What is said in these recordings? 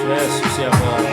Jesu siyabonga.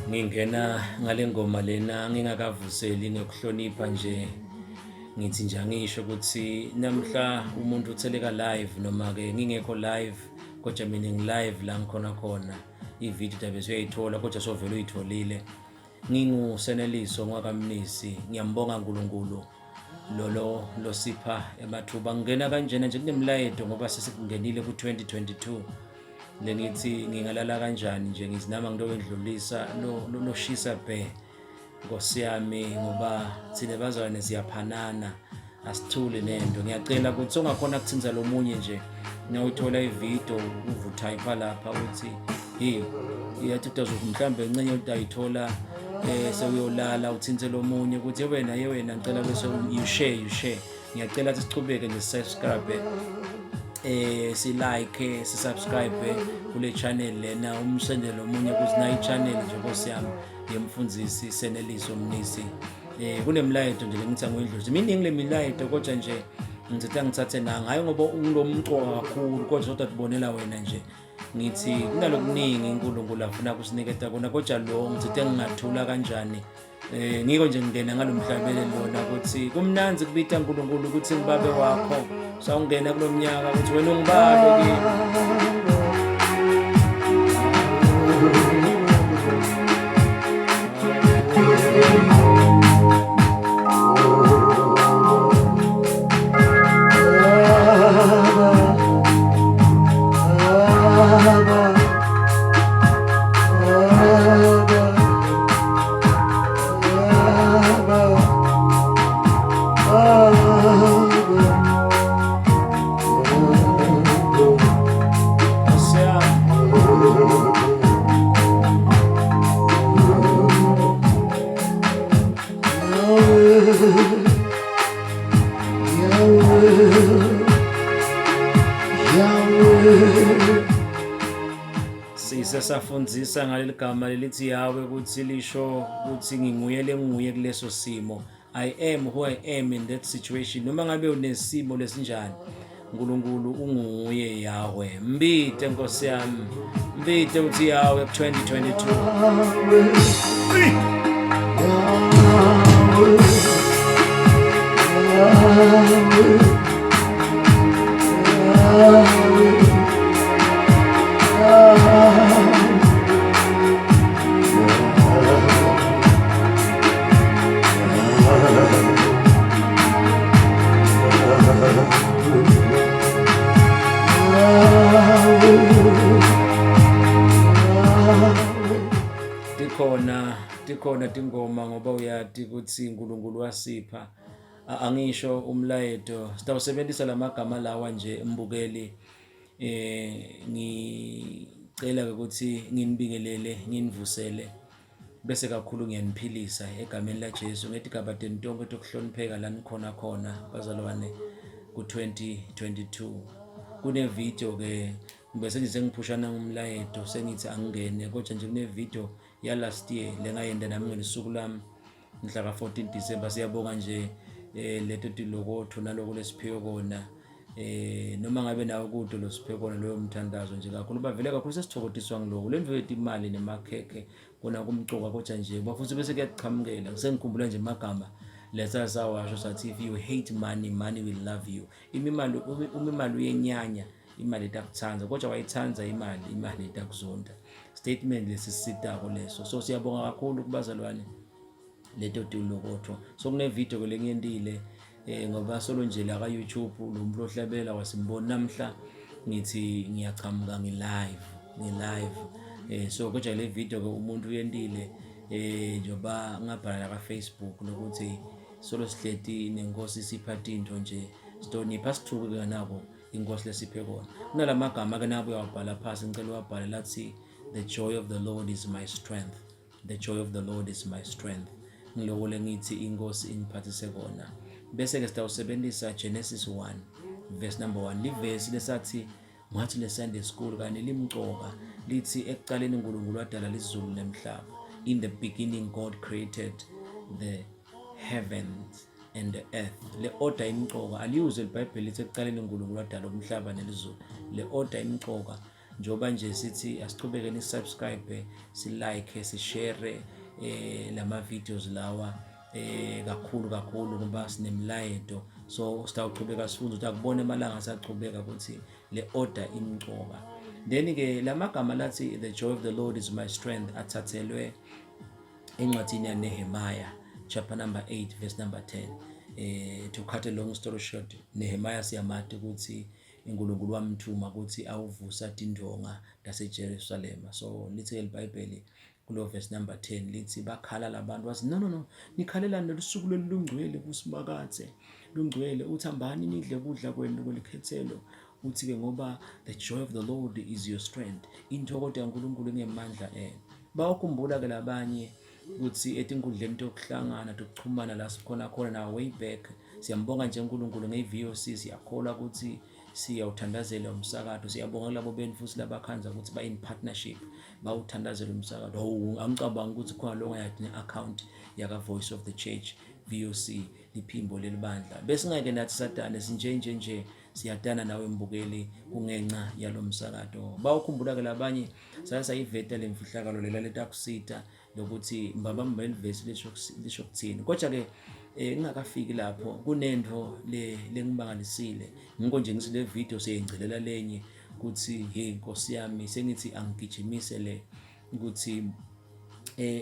Ngingena ngale ngoma lena ngingakavuseli ngekuhlonipha nje ngithi nje angisho ukuthi namhla umuntu utheleka live noma ke ngingekho live kodwa mina ngilive la ngikhona khona ivideo dabe suyayithola kodwa sovele uyitholile nginguseneliso ngwakamnisi ngiyambonga uNkulunkulu lolo losipha emathuba ngingena kanjena nje kunemlayeto ngoba sesikungenile ku-2022 lengithi ngingalala kanjani nje ngizinama ngilowendlulisa loshisa bhe Nkosi yami ngoba thina bazalwane siyaphanana asithuli nento ngiyacela ukuthi ongakhona kuthinza lo munye nje nawuthola ividiyo uvuthayipha lapha uthi hey iyathi utazoku mhlawumbe encenye utayithola eh sewuyolala uthinthe lo munye ukuthi wena ye wena ngicela bese you share you share ngiyacela ukuthi sichubeke nje subscribe eh si like si subscribe kule channel lena umsendele omunye ukuthi nayi channel nje nkosi yami yemfundisi Seneliso Mnisi eh kunemlayeto nje lengithi angiyidlulise miningi le milayeto kodwa nje ngithatha ngithathe na ngayo ngoba ungilomcoka kakhulu kodwa sodwa tibonela wena nje ngithi kunalokuningi uNkulunkulu afuna kusiniketa kona kodwa lo ngithe ngingathula kanjani eh ngiko nje ngingena ngalomhlabele lona ukuthi kumnanzi kubita uNkulunkulu ukuthi ngibabe wakho sawungena kulomnyaka ukuthi wena ungibabe kimi Sise safundzisa ngaleli gama lelithi Yahweh ukuthi lisho ukuthi nginguye lenguye kuleso simo. I am who I am in that situation. Noma ngabe unesimo lesinjani. uNkulunkulu unguye Yahweh. Mbite Nkosi yami. Mbite uthi Yahweh 2022. Tikhona tikhona tingoma ngoba uyati ukuthi uNkulunkulu wasipha angisho umlayeto sitawusebenzisa lamagama lawa nje mbukeli eh ngicela ukuthi nginibingelele nginivusele. Bese kakhulu ngiyaniphilisa egameni laJesu ngetigaba tenu tonke tokuhlonipheka la nikhona khona bazalwane ku-2022. Kune-video ke bese nje sengiphushana ngumlayeto sengithi angingene kodwa nje kune-video ya last year lengayenda nami ngelisuku lami mhla ka-14 December. Siyabonga nje leto tilokotho naloko lesiphiwe kona, noma ngabe nawe kude losiphe kona loyo mthandazo nje kakhulu bavele kakhulu sesithokotiswa ngiloko le ndvo yetimali nemakhekhe kona kumcoka kodwa nje ngoba futhi bese kuyaqhamukela. Sengikhumbula nje amagama lesa sawasho sathi, "If you hate money, money will love you." Imali, uma imali uyenyanya, imali itakuthanda, kodwa wayithanda imali, imali itakuzonda. Statement lesisitako leso. So siyabonga kakhulu kubazalwane leto tilokotho. So kune video ke lengiyentile ngoba solo nje la ka YouTube lo muntu ohlabela wasimbona namhla ngithi ngiyachamuka ngi-live ngi-live so kodwa le video ke umuntu uyentile njoba ngabhala la ka Facebook lokuthi solo sihleti nenkosi sipha tinto nje sitonipha sithuke kanako inkosi lesiphe kona. Kunalamagama ke nabo uyawabhala phasi, ngicela uwabhale lathi, "The joy of the Lord is my strength. The joy of the Lord is my strength." Ngiloko lengithi inkosi ingiphathise kona. Bese ke sitawusebenzisa Genesis 1 verse number 1, livesi lesathi ngathi le Sunday school kanye limcoka, lithi ekuqaleni uNkulunkulu wadala izulu nemhlaba. In the beginning God created the heavens and the earth. Le order imcoka, aliyuze iBhayibheli lithi ekuqaleni uNkulunkulu wadala umhlaba nelizulu. Le order imcoka njengoba nje sithi asichubeke ni subscribe, si like, si share lama videos lawa kakhulu kakhulu ngoba sinemlayeto. So sitawuchubeka sifunde ukuthi akubona emalanga sachubeka ukuthi le order imcoka. Then ke lamagama lathi "The joy of the Lord is my strength" athathelwe encwadini yaNehemiah chapter number 8 verse number 10. To cut a long story short, Nehemiah siyamati ukuthi uNkulunkulu wamthuma ukuthi awuvusa tindonga taseJerusalema. So lithi iBhayibheli kulo verse number 10 lithi bakhala labantu, wathi, "No, no, no, nikhalelani? Lolu suku lolu lungcwele kuSimakathe, lungcwele." Uthi, "Hambani nidle kudla kwenu kwelikhethelo." Uthi ke ngoba the joy of the Lord is your strength, intokozo yaNkulunkulu ingemandla enu. Bawukhumbula ke labanye ukuthi etinkundleni tokuhlangana tokuchumana la sikhona khona na way back. Siyambonga nje uNkulunkulu nge-VOC, siyakholwa ukuthi siyawuthandazela umsakazo. Siyabonga kulabo benu futhi labakhanza ukuthi ba in partnership bawuthandazela umsakazo. Hawu, angicabanga ukuthi khona lo ngayadi ne-account yaka Voice of the Church, VOC, liphimbo lelibandla. Besingeke nathi satane sinje nje nje siyadana nawe mbukeli kungenxa yalomsakazo. Bawukhumbula ke labanye saya sayiveta lemfihlakalo lela letakusita lokuthi mbabamba lelivesi lisho kuthini. Kodwa ke ngingakafiki lapho, kunento le lengibangalisile ngikho nje ngithi le video seyingcelela lenye ukuthi hey Nkosi yami, sengithi angigijimise le ukuthi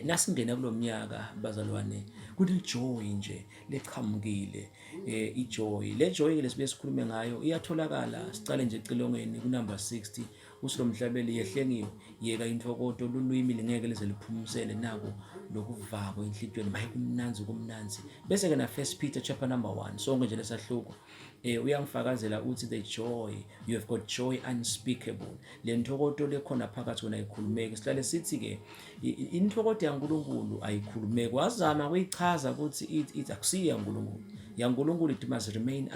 nasingena kulomnyaka bazalwane kune joy nje lechamukile. Ijoy, le joy lesibe sikhulume ngayo iyatholakala. Sicale nje ecilongeni ku number 60, uthi lo mhlabeli, "Yehlengiwe, yeka intokoto lulwimi lingeke lize liphumusele nako lokuvako enhlitiyweni, maye kumnanzi, kumnanzi." Bese ke na First Peter chapter number 1, sonke nje lesahluko uyangifakazela, uthi the joy, you have got joy unspeakable. Le ntokoto lekhona phakathi wena ayikhulumeki. Sihlale sithi ke intokoto yaNkulunkulu ayikhulumeki. Wazama kuyichaza ukuthi it akusiyo yaNkulunkulu, yaNkulunkulu it must remain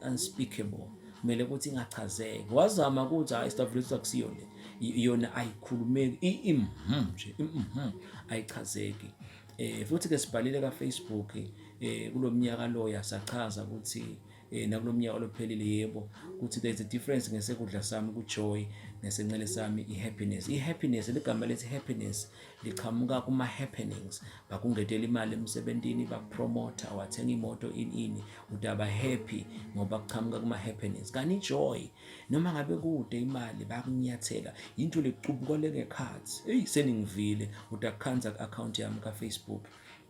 unspeakable, kumele ukuthi ingachazeki. Wazama ukuthi hayi, sitavule ukuthi akusiyo le, yona ayikhulumeki, nje ayichazeki. Futhi ke sibhalile ka Facebook kulomnyaka loya, sachaza ukuthi nakulomnyaka lophelile, yebo, ukuthi there's a difference ngesekudla sami ku-joy nesencele sami i-happiness. I-happiness, ligama lethi happiness lichamuka kuma-happenings, bakungetela imali emsebentini, bakupromota, wathenga imoto, ini ini, udaba happy ngoba kuchamuka kuma-happiness. Kanti i-joy, noma ngabe kude imali bayakunyathela, into lecubuka lengekhathi. Eyi, seningivile udakukhanza ku-account yami ka-Facebook,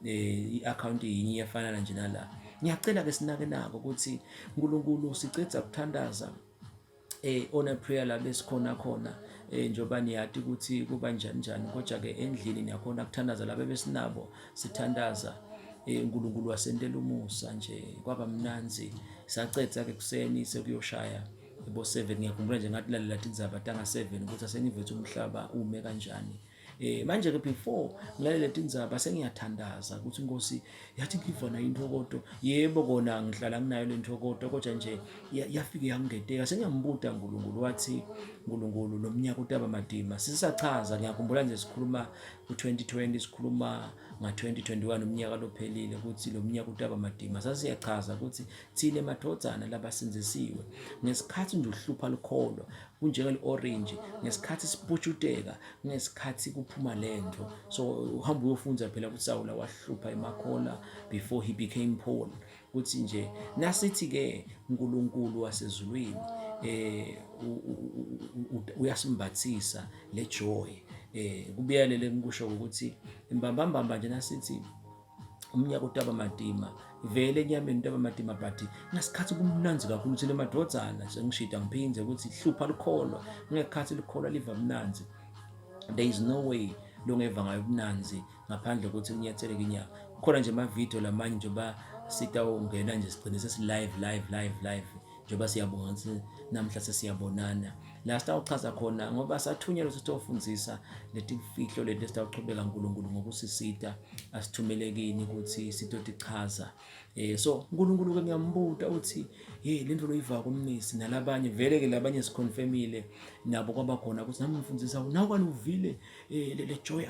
i-account yinye iyafana nje nala. Ngiyacela ke sinake nako ukuthi uNkulunkulu sicedza kuthandaza on a prayer la besikhona khona, njoba niyati ukuthi kuba njani njani, kodwa ke endlini niyakhona kuthandaza laba besinabo sithandaza. uNkulunkulu wasentela umusa nje, kwaba mnanzi. Sacedza ke kuseni sekuyoshaya bo 7, ngiyakhumbula nje ngathi lalela tindzaba tanga 7 ukuthi asengivethe umhlaba ume kanjani. Manje ke before ngilalele tindzaba sengiyathandaza ukuthi inkosi yathi ngiva nayo intokoto. Yebo kona ngihlala nginayo le ntokoto kodwa nje yafike yangeteka sengiyambuta uNkulunkulu wathi uNkulunkulu lo mnyaka utaba madima. Sisachaza ngiyakhumbula nje sikhuluma ku-2020 sikhuluma nga-2021 umnyaka lophelile ukuthi lo mnyaka utaba madima. Sasiyachaza ukuthi thina madvodzana labasindzisiwe ngesikhathi nje uhlupha likholwa kunjengeli-orange ngesikhathi siputshuteka ngesikhathi kuphuma lento so uhamba uyofunza phela ukuthi Sawula wahlupha emakhola before he became Paul ukuthi nje nasithi ke uNkulunkulu wasezulwini eh uyasimbathisa le joy eh kubiyelele ngikusho ukuthi imbambambamba nje nasithi umnyaka utaba madima vele enyameni utaba madima but ngasikhathi kumnanzi kakhulu thina madvodzana sengishida ngiphinde ukuthi hlupha likholwa ngekhathi likholwa liva mnanzi there is no way longeva ngayo ubunanzi ngaphandle kokuthi unyatheleke inyama khona nje ama-video lamanye njengoba sitawungena nje sigcine sesi-live live live live njengoba siyabonga ukuthi namhla sesiyabonana la sitawuchaza khona ngoba sathunyelwa ukuthi sitofundisa letimfihlo leti esitawuchubeka uNkulunkulu ngokusisita asithumele kini ukuthi sitotichaza eh so uNkulunkulu ke ngiyambuta uthi hey lento loyiva kumnisi nalabanye vele ke labanye siconfirmile nabo kwaba khona ukuthi nami ngifundisa nawe kanuvile eh le joy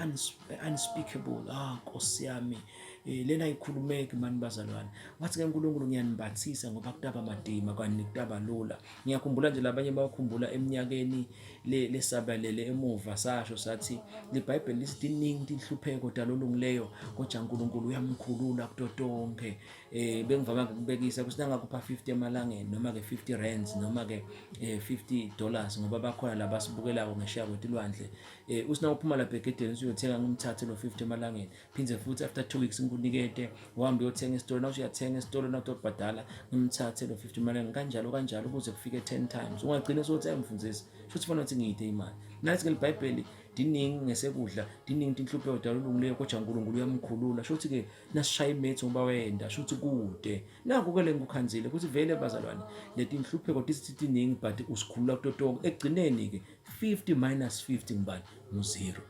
unspeakable ah Nkosi yami eh lena ayikhulumeki mani bazalwane wathi ke uNkulunkulu ngiyanibathisa ngoba kutaba madima kanti kutaba lula ngiyakhumbula nje labanye bawukhumbula eminyakeni le lesabalele emuva sasho sathi liBhayibheli lithi tiningi tinhlupheko talolungileyo kodwa uNkulunkulu uyamkhulula kuto tonke eh bengivama ukubekisa ukuthi nangakupha 50 emalangeni noma ke 50 rands noma ke 50 eh, dollars ngoba bakhona labasibukelako ngesheya kwetilwandle eh usina uphuma lapha egedeni usuyothenga ngimthathe lo 50 emalangeni phinde futhi after 2 weeks ngikunikete uhambe uyothenga esitolo na usuyathenga esitolo na utobhadala ngimthathe lo 50 emalangeni kanjalo kanjalo kuze kufike 10 times ungagcina usothi ayimfundisi futhi fana ukuthi ngiyide imali nathi ke libhayibheli diningi ngesekudla diningi tinhlupheko dalolungileyo kodwa uNkulunkulu uyamkhulula shuthi ke nasishaya imethi ngoba wenda shuthi kude naku ke lengikukhanzile ukuthi vele bazalwane letinhlupheko tisithi tiningi but usikhulula kutotonke ekugcineni ke 50 minus 50 ngubani ngu-zero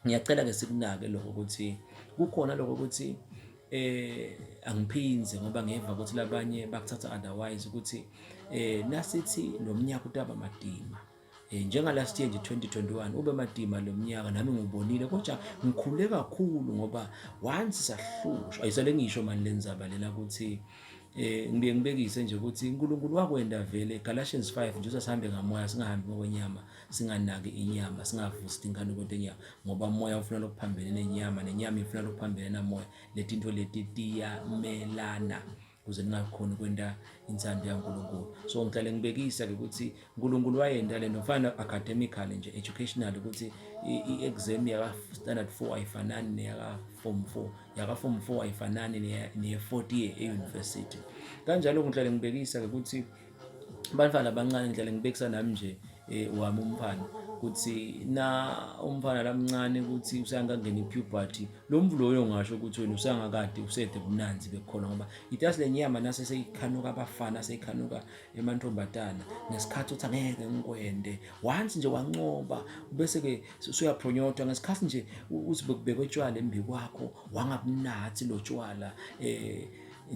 ngiyacela ke sikunake lokho ukuthi kukhona lokho ukuthi eh angiphinze ngoba ngeva ukuthi labanye bakuthatha otherwise ukuthi eh nasithi lo mnyaka utaba madima eh njenga last year nje 2021 ube madima lo mnyaka nami ngibonile kodwa ngikhule kakhulu ngoba once sahlushwa ayisale ngisho mani lenzaba lena ukuthi eh ngibuye ngibekise nje ukuthi uNkulunkulu wakwenda vele Galatians 5 nje usahambe ngamoya singahambi ngokwenyama singanaki inyama singavusi tinkanuko tenyama ngoba moya ufuna lokuphambene nenyama nenyama ifuna lokuphambene namoya letinto leti tiyamelana kuze ningakhoni kwenta intsando yaNkulunkulu so ngihlale ngibekisa ke ukuthi uNkulunkulu wayenta lento mfana academically nje educationally ukuthi i-exam yaka standard 4 ayifanani neyaka form 4 yaka form 4 ayifanani neye fourth year e-university kanjalo ngihlale ngibekisa ke ukuthi abantwana abancane ngihlale ngibekisa nami nje eh wami umfana ukuthi na umfana lamncane ukuthi usangangena ipuberty lo mvu loyo ngasho ukuthi wena usangakade usede bunanzi bekhona ngoba itasi lenyama nase seyikhanuka abafana seyikhanuka emantombazana ngesikhathi uthi angeke ngikwende once nje wancoba bese ke usuyaphonyotha ngesikhathi nje uthi bekubekwe tshwala embi kwakho wangabunathi lo tshwala eh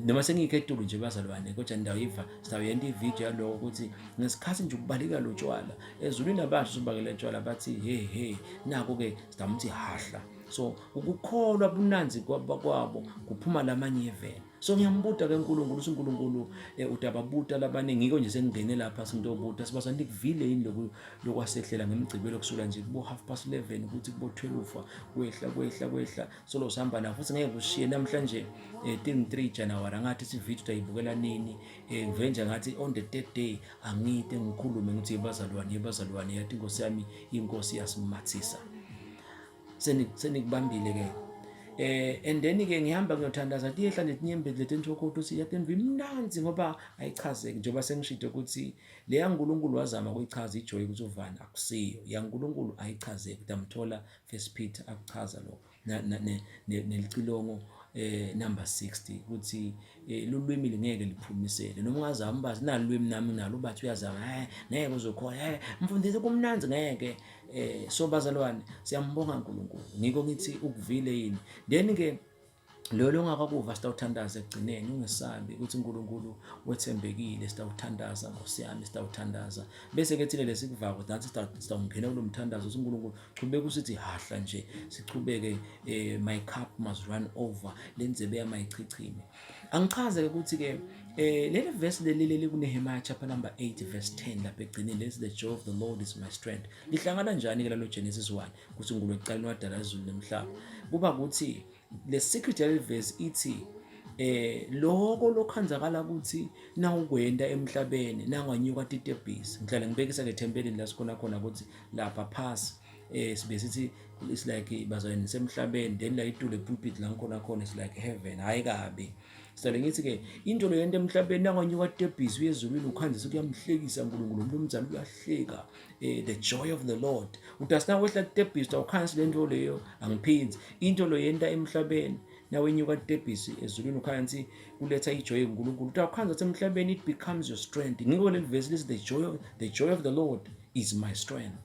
noma sengiyikhetulu nje bazalwane kodwa indawo iva sawuyenta ivideo yaloko ukuthi ngesikhathi nje ukubaleka lo tshwala ezulwini abasho usubakela tshwala bathi he he nako ke sidamuthi hahla so ukukholwa bunanzi kwabo kuphuma lamanyevela so ngiyambuta ke uNkulunkulu uthi uNkulunkulu eh, udababuta labaningi ngiko nje sengingene lapha sintobuta siba nikuvile yini lokhu lokwasehlela ngemgcibelo kusukela nje kubo half past 11 ukuthi kubo 12 kwehla kwehla kwehla solo sihamba la futhi ngeke kushiye namhlanje eh, 3 January angathi si video tayibukela nini eh ngivele nje ngathi on the third day angite ngikhulume ngithi yebazalwane yebazalwane yathi inkosi yami inkosi yasimathisa senikubambile ke eh and then ke ngihamba ngiyothandaza tiyehla nje tinyembezi letinthokotho ukuthi yatemva imnanzi ngoba ayichazeki njengoba sengishide ukuthi le yaNkulunkulu wazama ukuyichaza ijoy ukuthi uvana akusiyo yaNkulunkulu ayichazeki utamthola First Peter akuchaza lokho nelicilongo eh number 60 ukuthi eh, lulwimi lingeke liphumisele noma ungazama ubathi nalulwimi nami nalo ubathi uyazama eh ngeke uzokhona eh mfundisi kumnanzi ngeke. So bazalwane, siyambonga uNkulunkulu. Ngiko ngithi ukuvile yini. Then ke loyo longakakuva sitawuthandaza ekugcineni, ungesabi ukuthi uNkulunkulu wethembekile, sitawuthandaza Nkosi yami, sitawuthandaza. Bese ke thina lesikuvako nathi sitawungena kulomthandazo ukuthi uNkulunkulu chubeka usithi hahla nje, sichubeke, my cup must run over, lenzebe yami ayichichime. Angichaze ke ukuthi ke leli verse leli leli kuNehemiah chapter number 8 verse 10 lapha egcineni, lesi the joy of the Lord is my strength, lihlangana njani ke lalo Genesis 1 ukuthi uNkulunkulu ekuqaleni wadala izulu nomhlaba? Kuba ukuthi le secret yaleli verse ithi lokho lokhanzakala ukuthi nawukwenda emhlabeni nanganyuka titebhisi. Ngihlale ngibekisa ke ethempelini la sikhona khona ukuthi lapha phasi sibe sithi it's like bazalwane semhlabeni, then la itulo pulpit la ngikhona khona it's like heaven. Hayi kabi, sihlale ngithi ke into lo yento emhlabeni nanganyuka titebhisi uyezulwini ukhanzisa kuyamhlekisa uNkulunkulu, umuntu omdala uyahleka, the joy of the Lord. Uthi wehla titebhisi awukhansi lento leyo, angiphindzi into lo yenta emhlabeni nawenyuka titebhisi ezulwini ukhansi kuletha ijoy kuNkulunkulu, uthi awukhanza emhlabeni it becomes your strength. Ngiko leli verse lithi the joy of the Lord is my strength.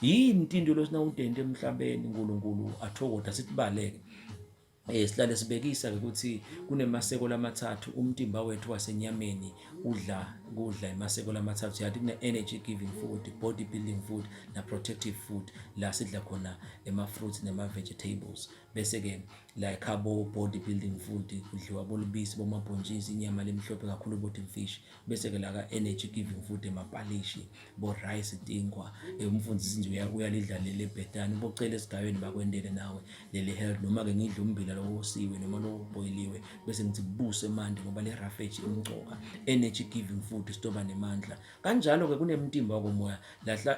Yini into lo sinawutente emhlabeni uNkulunkulu athokoda sithi baleke? Sihlale sibekisa ke ukuthi kunemaseko lamathathu umtimba wethu wasenyameni udla kudla emaseko lamathathu, yathi kune energy giving food, body building food na protective food, la sidla khona ema fruits nema vegetables. Bese ke la ekhabo body building food kudliwa bolubisi, bomabhontshisi, inyama lemhlophe kakhulu, bo fish. Bese ke la ka energy giving food emapalishi, bo rice, tinkwa. Umfundisi nje uyalidla leli bhetani, ubocela esigayweni bakwendele nawe leli health, noma ke ngidla umbila lo wosiwe noma lo boiliwe, bese ngithi kubuse manje ngoba le roughage imcoka, energy giving food, sitoba nemandla. Kanjalo ke kunemtimba wakomoya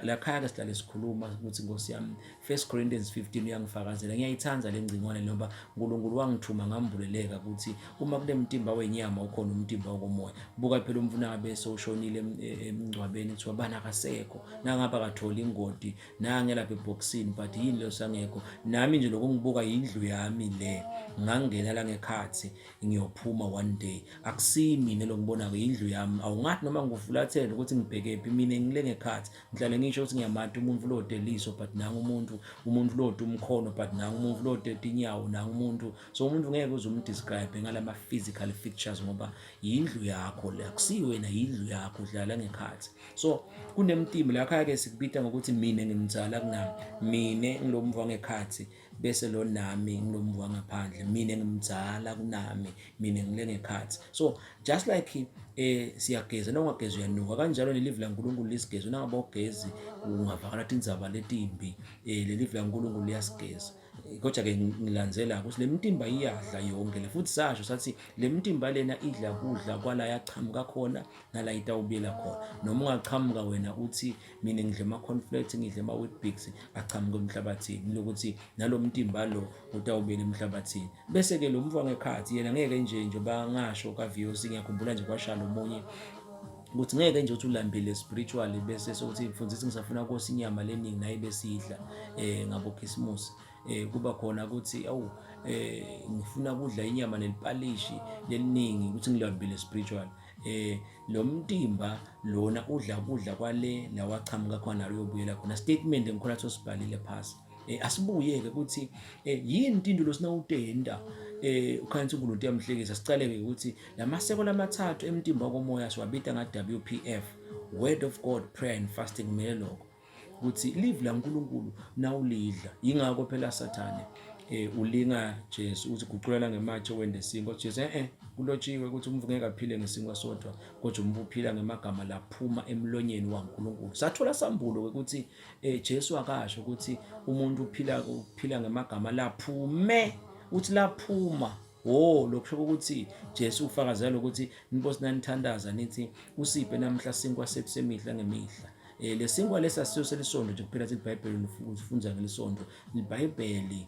la khaya ke sihlale sikhuluma ukuthi Nkosi yami, 1 Corinthians 15 uyangifakazela. Ngiyayithanda le ngcingwane ngoba uNkulunkulu wangithuma ngambuleleka ukuthi uma kunemtimba wenyama ukhona umtimba wakomoya. Buka phela umfuna ngabe sewushonile emngcwabeni, kuthiwa bana akasekho, nangapha akatholi ingodi nange lapha eboxini, but yini leyo sangekho nami nje lokho ngibuka indlu yami le, ngangena la ngekhathi ngiyophuma one day, akusimi mina lo ngibonako, indlu yami. Awungathi noma ngikufulathele ukuthi ngibheke phi, mina ngile ngekhathi. Ngihlale ngisho ukuthi ngiyamata umuntu lode liso, but nanga umuntu lode umkhono, but nanga umuntu lode tinyawo, nanga umuntu. So umuntu ngeke uze umdescribe ngalama physical features ngoba yindlu yakho le, akusiyo wena, yindlu yakho, udlala ngekhathi. So kunemtimba la khaya ke sikubita ngokuthi mina ngimdzala kunami, mina ngilomvu wangekhathi, bese lo nami ngilomvu wangaphandle, mina ngimdzala kunami, mina ngile ngekhathi. So just like siyageza, noma ungageza uyanuka, kanjalo nelivi laNkulunkulu lisigeza. Unangaba ugezi ungavakala tindzaba letimbi, lelivi laNkulunkulu liyasigeza. Kodwa ke ngilandzela ukuthi le mtimba iyadla yonke le, futhi sasho sathi le mtimba lena idla kudla kwala yachamuka khona nala itawubuyela khona. Noma ungachamuka wena uthi mina ngidle ama-cornflakes, ngidle ama-Weet-Bix, achamuka emhlabathini, lokuthi nalo mtimba lo utawubuyela emhlabathini. Bese ke lo mfo ngekhathi yena ngeke nje njengoba ngasho ka-VOC, ngiyakhumbula nje kwasha lo munye ukuthi ngeke nje uthi ulambile spiritually bese sokuthi mfundisi ngisafuna kosa inyama leningi naye besidla ngabo Christmas, kuba khona ukuthi awu ngifuna kudla inyama nelipalishi leliningi ukuthi ngilambile spiritual. Lo mtimba lona udla kudla kwale la wachamuka khona, uyobuyela khona. Statement engikhola sosibhalile phasi. Asibuye ke ukuthi yini into lo sinawutenda ukhansi uNkulunkulu uyamhlekisa. Sicale ke ukuthi lamaseko lamathathu emtimba wakomoya siwabita nga WPF, Word of God, Prayer and Fasting. Kumele lokho ukuthi live laNkulunkulu nawulidla, ingakho phela Sathane ulinga Jesu uthi guqulela ngematshe wende sinkwa. Jesu kulotshiwe ukuthi umuntu ngeke aphile ngesinkwa sodwa, kodwa umuntu uphila ngemagama laphuma emlonyeni waNkulunkulu. Sathola sambulo ukuthi Jesu akasho ukuthi umuntu uphila ngemagama laphume, uthi laphuma. Oh, lokho ukuthi Jesu ufakazela ukuthi Nkosi nanithandaza nithi usiphe namhla sinkwa sethu semihla ngemihla. Lesinkwa lesa siyo selisonto nje kuphela, iBhayibheli ufunza ngelisonto, iBhayibheli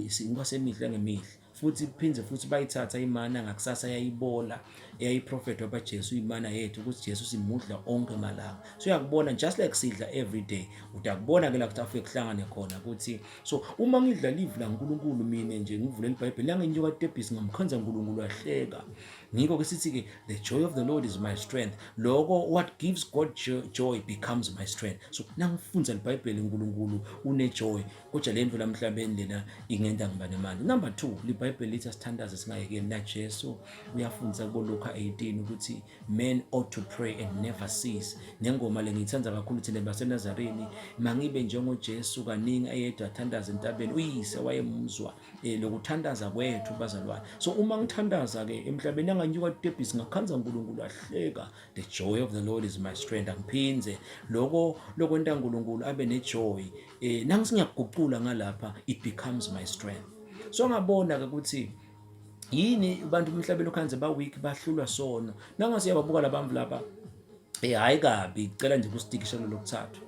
isinkwa semihla ngemihla. Futhi phinde futhi bayithatha imana ngakusasa yayibola eyayiprofethwa baJesu imana yethu ukuthi Jesu simudla onke malanga. So uyakubona just like sidla every day utakubona ke la ukuthi afike kuhlangane khona ukuthi so uma ngidla live laNkulunkulu mina nje ngivule iBhayibheli langenyuka tebhisi ngamkhonza uNkulunkulu ahleka. Ngikho ke sithi ke the joy of the Lord is my strength. Lokho what gives God joy becomes my strength. So nangifundza iBhayibheli uNkulunkulu une joy Kodwa le nto lamhlabeni lena ingenta ngiba nemali. Number 2, liBhayibheli lithi asithandaze singayekeli. Na Jesu uyafundisa kuboLuka 18 ukuthi men ought to pray and never cease. Nengoma le ngiyithanda kakhulu thina baseNazareni, mangibe njengoJesu kaningi eyedwa athandaza entabeni. Uyise wayemuzwa eh, lokuthandaza kwethu bazalwane. So uma ngithandaza ke emhlabeni anganyuka tebhisi ngakhanza uNkulunkulu ahleka. The joy of the Lord is my strength. Angiphinze lokho lokwenta uNkulunkulu abe nejoy eh nangisingiyakuguqula ngalapha it becomes my strength. So ngabona ke ukuthi yini abantu emhlabeni okhanze ba weak bahlulwa sono. Nangase yababuka labantu laba eh hayi kabi cela nje kustikisha lokuthathu.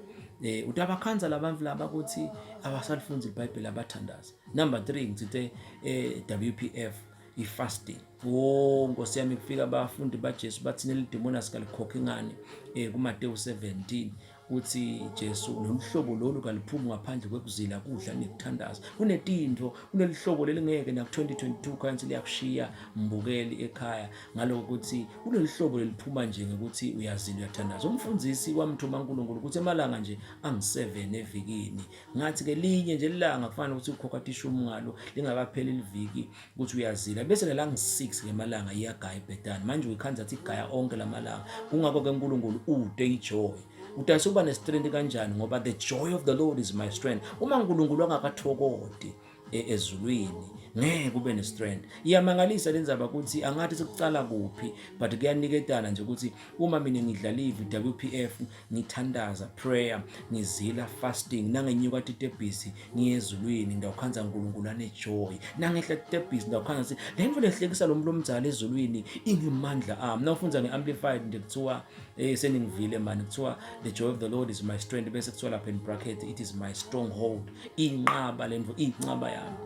Eh utabakhanza labantu laba ukuthi abasalifunzi iBhayibheli abathandaza. Number 3 ngithe eh WPF i-fasting. Oh Nkosi yami kufika abafundi baJesu bathi nelidimoni asikalikhokhi ngani eh kuMateyu 17 uthi Jesu lolu hlobo lolu kaliphumi ngaphandle kwekuzila kudla nekuthandaza. Kunetinto kuleli hlobo lelingeke na 2022 khansi liyakushiya mbukeli ekhaya ngaloko ukuthi kuleli hlobo leliphuma nje ngokuthi uyazila uyathandaza. Umfundisi wamthuma uNkulunkulu ukuthi emalanga nje angu-7 evikini ngathi ke linye nje ilanga kufanele ukuthi ukhokha tishumi ngalo lingakapheli liviki ukuthi uyazila bese lela ngi-6 ngemalanga iyagaya ibhetani manje uyikhanza athi igaya onke lamalanga kungakho ke uNkulunkulu ude ijoy udayisa ukuba nestrength kanjani ngoba the joy of the Lord is my strength uma uNkulunkulu angakathokoti e, ezulwini ngeke ube nestrength iyamangalisa lenzaba ukuthi angathi sekucala kuphi but kuyaniketana nje ukuthi uma mina ngidla live WPF ngithandaza prayer ngizila fasting nangenyuka titebhisi ngiye ezulwini ngidawukhanza uNkulunkulu ane joy nangehla titebhisi ngidawukhanza ukuthi le nto lehlekisa lo muntu omdala ezulwini ingemandla ami nawufunza nge-amplified nje kuthiwa eh seningivile mani kuthiwa the joy of the Lord is my strength bese kuthiwa lapha in bracket it is my stronghold inqaba le nto inqaba yami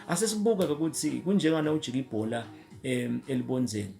asesibuke ukuthi kunjengana ujika ibhola elibonzeni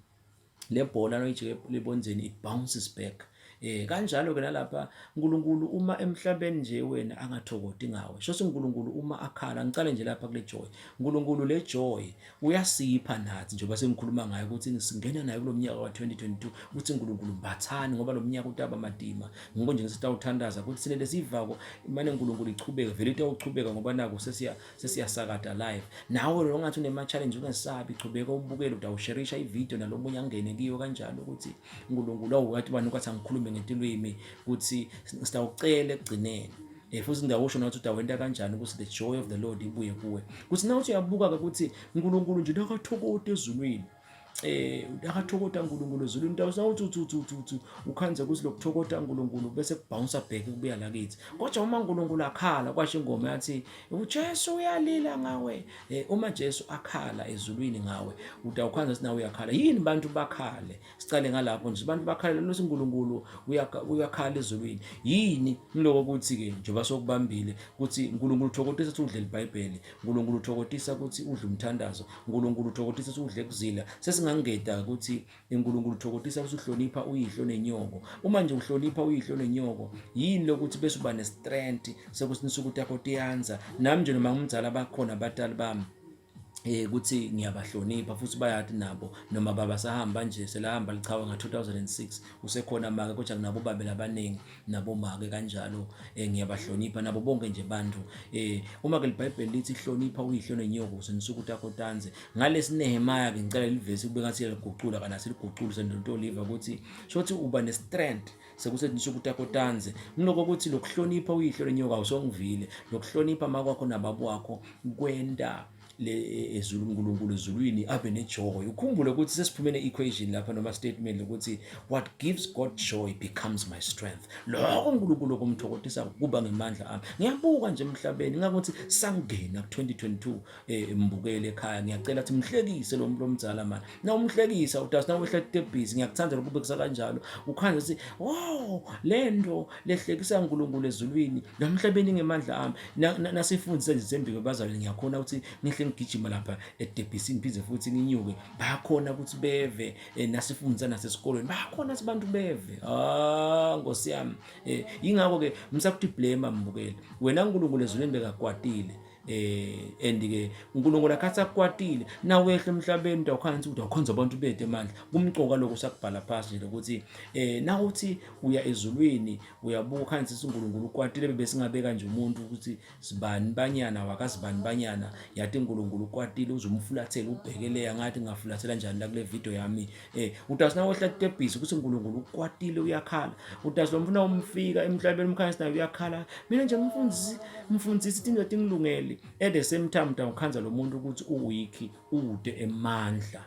le bhola noyijike libonzeni it bounces back eh kanjalo ke nalapha uNkulunkulu uma emhlabeni nje wena angathokoti ngawe shose uNkulunkulu uma akhala ngicale nje lapha kule joy uNkulunkulu le joy uyasipha nathi njengoba sengikhuluma ngayo ukuthi singena nayo kulomnyaka wa2022 ukuthi uNkulunkulu mbathani ngoba lomnyaka utaba madima ngoba nje ngisitawuthandaza ukuthi sine lesivako mane uNkulunkulu ichubeke vele itawuchubeka ngoba naku sesiya sesiyasakada live nawe lo ngathi unema challenge ungesabi chubeka ubukele utawusherisha ivideo nalomunye angene kiyo kanjalo ukuthi uNkulunkulu awukathi bani kwathi angikhulume ngetilwimi ukuthi sitawucela ekugcineni eh futhi ngiyawusho nathi utawenta kanjani ukuthi the joy of the Lord ibuye kuwe kuthi nawuthi uyabuka ke ukuthi uNkulunkulu nje nakathokote ezulwini eh akathokota uNkulunkulu ezulwini utawuthi uthi uthi uthi uthi ukhanze ukuthi lokuthokota uNkulunkulu bese kubounce back kubuya lakithi kodwa uma uNkulunkulu akhala kwasho ingoma yathi uJesu uyalila ngawe eh uma Jesu akhala ezulwini ngawe utawukhanza sinawe uyakhala yini bantu bakhale sicale ngalapho nje abantu bakhala lokuthi uNkulunkulu uyakhala ezulwini yini ngiloko ukuthi ke njengoba sokubambile ukuthi uNkulunkulu uthokotisa ukuthi udle iBhayibheli uNkulunkulu uthokotisa ukuthi udle umthandazo uNkulunkulu uthokotisa ukuthi udle kuzila sesingangeda ukuthi uNkulunkulu uthokotisa ukuthi uhlonipha uyihlo nenyoko uma nje uhlonipha uyihlo nenyoko yini lokuthi bese uba nestrength sekuthi insuku takho tiyanza nami nje noma ngimdzala bakhona abatali bami eh ukuthi ngiyabahlonipha futhi bayathi nabo noma baba sahamba nje selahamba lichawe nga-2006 usekhona make kodwa nginabo babe labaningi nabo make kanjalo eh ngiyabahlonipha nabo bonke nje bantu eh uma ke liBhayibheli lithi hlonipha uyihlo nenyoko usensuku takho tanze ngalesi Nehemiah ke ngicela livesi kube ngathi liguqula kana siliguqula sendontoliva ukuthi shothi uba ne strength sekusethi insuku takho tanze ngiloko ukuthi lokuhlonipha uyihlo lenyoka awusongivile lokuhlonipha makwakho nababo wakho kwenta le ezulu uNkulunkulu ezulwini abe nejoy ukhumbule ukuthi sesiphume ne-equation lapha noma statement lokuthi what gives God joy becomes my strength lokho uNkulunkulu okumthokotisa kuba ngemandla ami ngiyabuka nje emhlabeni ngakuthi sangena ku-2022 eh mbukele ekhaya ngiyacela ukuthi mhlekise lo muntu omdala manje na umhlekisa udazi na wehla tebhisi ngiyakuthanda lokube kusakanjalo ukhanje ukuthi wow lento lehlekisa uNkulunkulu ezulwini namhlabeni ngemandla ami nasifundise nje sembiko bazalwane ngiyakhona ukuthi ngihle Nangigijima lapha edebhisini phinde futhi nginyuke, bayakhona ukuthi beve eh, nasifundisa nasesikolweni bayakhona ukuthi abantu beve. Ah, Nkosi yami. Eh, ingakho ke msakuthi blame mbukeli. Wena uNkulunkulu ezulwini bekakwatile. Eh and ke uNkulunkulu akhathi akwatile nawehla emhlabeni utawukhanza ukuthi awukhonza abantu bethu emandla kumcoka lokho sakubhala phasi nje ukuthi eh nawuthi uya ezulwini uyabuka ukhanza uNkulunkulu ukwatile bebe singabeka nje umuntu ukuthi sibani banyana wakasibani banyana yathi uNkulunkulu ukwatile uzumfulathela ubhekele ngathi ngafulathela njani la kule video yami eh utasi nawehla tebhisi ukuthi uNkulunkulu ukwatile uyakhala utasi lomfuna umfika emhlabeni umkhanyisi naye uyakhala mina nje mfundisi mfundisi tinto tingilungele at the same time utawukhanza lo muntu ukuthi uweak ude emandla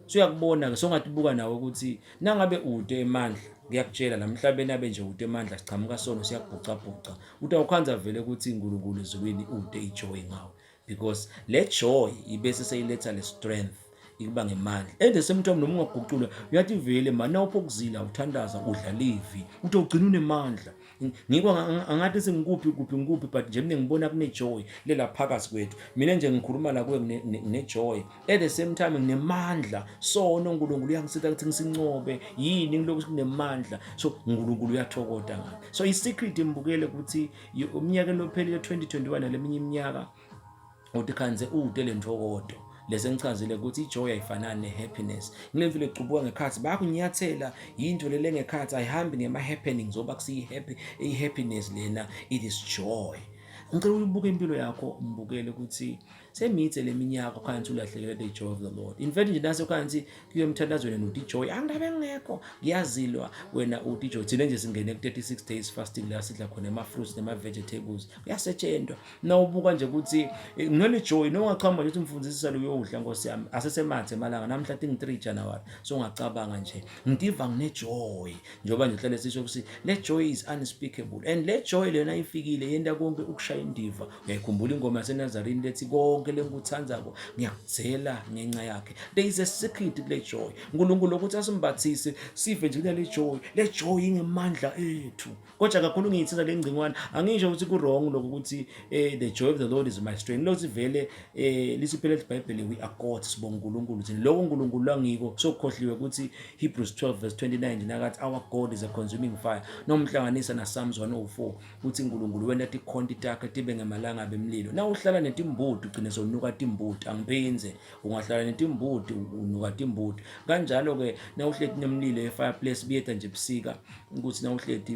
suyakubona ke songatibuka nawe ukuthi nangabe ude emandla ngiyakutshela la mhlabeni abe nje ude emandla sichamuka sono siyabhucabhuca utawukhanza vele ukuthi uNkulunkulu ezulwini ude ijoy ngawe because le joy ibese seyiletha le strength ikuba ngemandla at the same time noma ungaguculwa uyathi vele mani nawupho kuzila uthandaza udla livi uthi ugcina unemandla ngiko angathi sengikuphi kuphi ngikuphi but nje mina ngibona kune joy lela phakathi kwethu mina nje ngikhuluma la kuwe ngine joy at the same time nginemandla sono uNkulunkulu uyangisita ukuthi ngisincobe yini ngilokhu kunemandla so uNkulunkulu uyathokoda ngami so i secret imbukele ukuthi umnyaka lophelile 2021 naleminye iminyaka uthi khanze ude lentokodo lese ngichazile ukuthi ijoy ayifanani ne-happiness ngile mfilo ecubuka ngekhathi bayakunyathela yinto lele ngekhathi ayihambi ngema-happenings oba kusiyi-happy i-happiness lena it is joy ngicela uyibuke impilo yakho mbukele ukuthi semithe leminyaka khanti ulahlekelwe the joy of the Lord in fact nje nase khanti kuyo emthandazweni uthi joy angabe ngekho ngiyazilwa wena uthi joy thina nje singene ku 36 days fasting la sidla khona ama fruits nama vegetables kuyasetshenzwa nawubuka nje ukuthi eh, nginale joy nongachama nje ukuthi umfundisi salo uyodla nkosi yami asesemathe emalanga namhla tingi 3 January so ungacabanga nje ngitiva ngine joy njengoba nje hlale sisho ukuthi le joy is unspeakable and le joy lena ifikile yenta konke ukushaya indiva uyayikhumbula ingoma yaseNazarene lethi konke lengikuthandzako ngiyakudzela ngenxa yakhe there is a secret kule joy uNkulunkulu ukuthi asimbathise sive nje kule joy le joy ingemandla ethu kodwa kakhulu ngiyithatha le ngcingwane angisho ukuthi ku wrong lokho ukuthi eh, the joy of the Lord is my strength lokuthi vele eh lisiphele iBhayibheli we are God sibonga uNkulunkulu thina lokho uNkulunkulu langiko sokukhohliwe ukuthi Hebrews 12 verse 29 nje nakathi our God is a consuming fire nomhlanganisa na Psalms 104 uthi uNkulunkulu wena tikhonti takhe tibe ngemalanga bemlilo na uhlala netimbuti ugcine sonuka timbuti angiphinze ungahlala netimbuti unuka timbuti kanjalo ke nawuhleti nemlilo e-fireplace buyeta nje ebusika ukuthi nawuhleti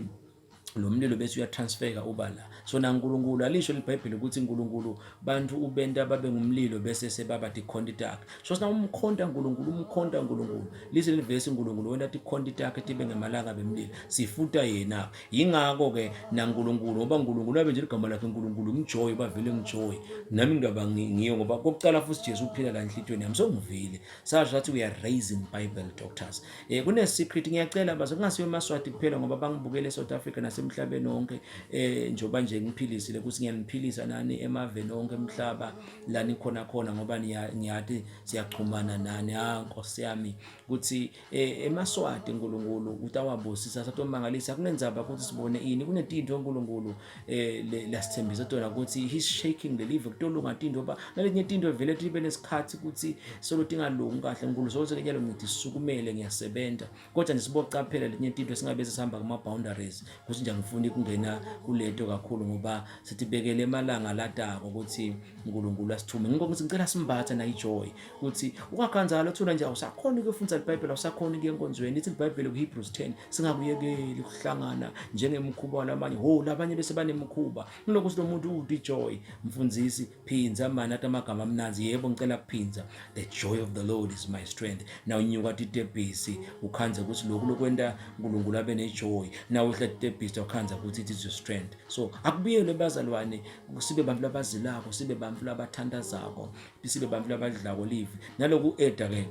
lo mlilo bese uyatransfeka uba la so naNkulunkulu alisho liBhayibheli ukuthi uNkulunkulu bantu ubenta babe ngumlilo bese sebaba tikhonti takhe so sina umkhonta uNkulunkulu umkhonta uNkulunkulu lise lelivesi uNkulunkulu wena tikhonti takhe tibe ngemalanga bemlilo sifuta yena yingakho ke naNkulunkulu ngoba uNkulunkulu abe nje igama lakhe uNkulunkulu ngijoy bavele ngijoy nami ngaba ngiyo ngoba kokuqala futhi Jesu uphila la enhlitweni yami songivile sasho sathi we are raising bible doctors eh kune secret ngiyacela baze kungasiwe emaswati kuphela ngoba bangibukele eSouth Africa nasemhlabeni wonke eh njoba nje ngiphilisile ukuthi ngiyaniphilisa nani emaveni onke emhlaba la nikhona khona ngoba ngiyathi siyachumana nani ha nkosi yami ukuthi eh, emaswati uNkulunkulu utawabusisa satomangalisa kunenzaba ukuthi sibone ini kunetinto uNkulunkulu eh lasithembisa tona ukuthi he's shaking the live kutolunga tinto ba naletinye tinto vele tibe nesikhathi ukuthi solo tingalungi kahle uNkulunkulu solo sekenyalo ngithi sisukumele ngiyasebenza kodwa nje siboqaphela letinye tinto singabe sihamba kuma boundaries ukuthi nje angifuni ukungena kulento kakhulu ngoba sithibekele emalanga latako ukuthi uNkulunkulu asithume ngikho ngithi ngicela simbathe na ijoy ukuthi ungakhanzalo thula nje awusakhona ukufunda iBhayibheli awusakhona ukuya enkonzweni ithi iBhayibheli kuHebrews 10 singakuyekeli ukuhlangana njengemkhuba walamanye ho labanye bese banemkhuba ngilokhu lo muntu uthi joy mfundisi phinza mani athi amagama amnanzi yebo ngicela kuphinza the joy of the Lord is my strength now unyuka titebhisi ukhanze ukuthi lokhu lokwenta uNkulunkulu abe nejoy now uhla titebhisi ukhanza ukuthi it is your strength so akubuyelwe bazalwane sibe bantu labazilako sibe bantu labathandazako sibe bantu labadlako live naloku eda ke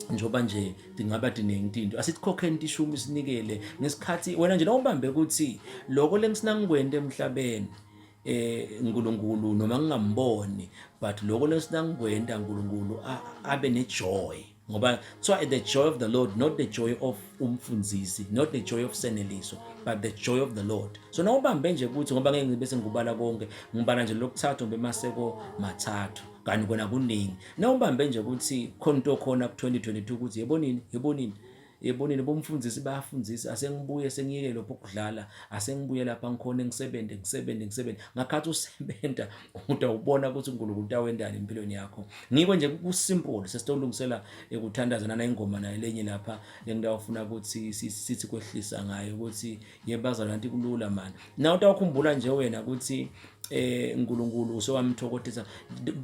njengoba nje tingaba tiningi tinto asitikhokheni tishumi sinikele ngesikhathi wena nje nawubambe ukuthi lokho lengisinangikwente emhlabeni eh uNkulunkulu noma ngingamboni but lokho lesinangikwenta uNkulunkulu abe nejoy ngoba kuthiwa the joy of the Lord not the joy of umfundisi not the joy of seneliso but the joy of the Lord so nawubambe nje ukuthi ngoba ngeke ngibe sengikubala konke ngibala nje lokuthathu noma emaseko mathathu. Kanti kona kuningi. Nawubambe nje ukuthi khona into khona ku-2022 ukuthi yebo nini, yebo nini. Yebo nina bomfundisi bayafundisa asengibuye sengiyeke lokho ukudlala asengibuye lapha ngikhona ngisebenze ngisebenze ngisebenze ngakhathi usebenta utawubona ukuthi uNkulunkulu utawendani empilweni yakho ngiko nje kusimple sesitolungisela ekuthandaza nana ingoma nayo lenye lapha lengidawufuna ukuthi sithi kwehlisa ngayo ukuthi yebazalwane anti kulula mani na utawukhumbula nje wena ukuthi eh uNkulunkulu usewamthokotisa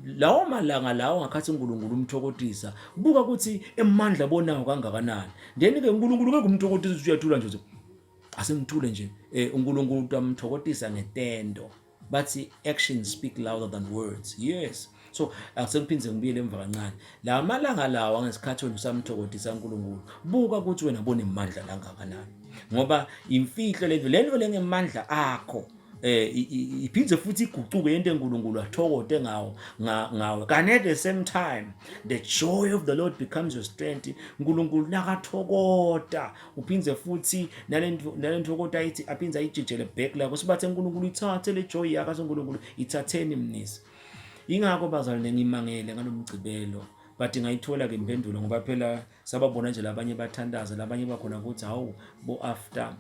lawo malanga lawo ngakhathi uNkulunkulu umthokotisa buka ukuthi emandla bonawo kangakanani then ke uNkulunkulu ngeke umthokotisa uyathula nje asengithule nje eh uNkulunkulu utamthokotisa ngetendo bathi actions speak louder than words yes so akusengiphinde ngibuyele emva kancane la malanga lawa ngesikhathi wena usamthokotisa uNkulunkulu buka ukuthi wena bonemandla langakanani ngoba imfihlo lento lento lengemandla akho eh iphinde futhi iguquke into enkulunkulu athokote ngawo ngawe kanti at the same time the joy of the Lord becomes your strength uNkulunkulu nakathokota uphinde futhi nalento nalento ayithi aphinde ayijijele back la kusibathe uNkulunkulu ithathe le joy yakho uNkulunkulu ithatheni mnisi ingakho bazalwane ngimangele ngalomgcibelo but ngayithola ke impendulo ngoba phela sababona nje labanye bathandaza labanye bakhona ukuthi hawu bo after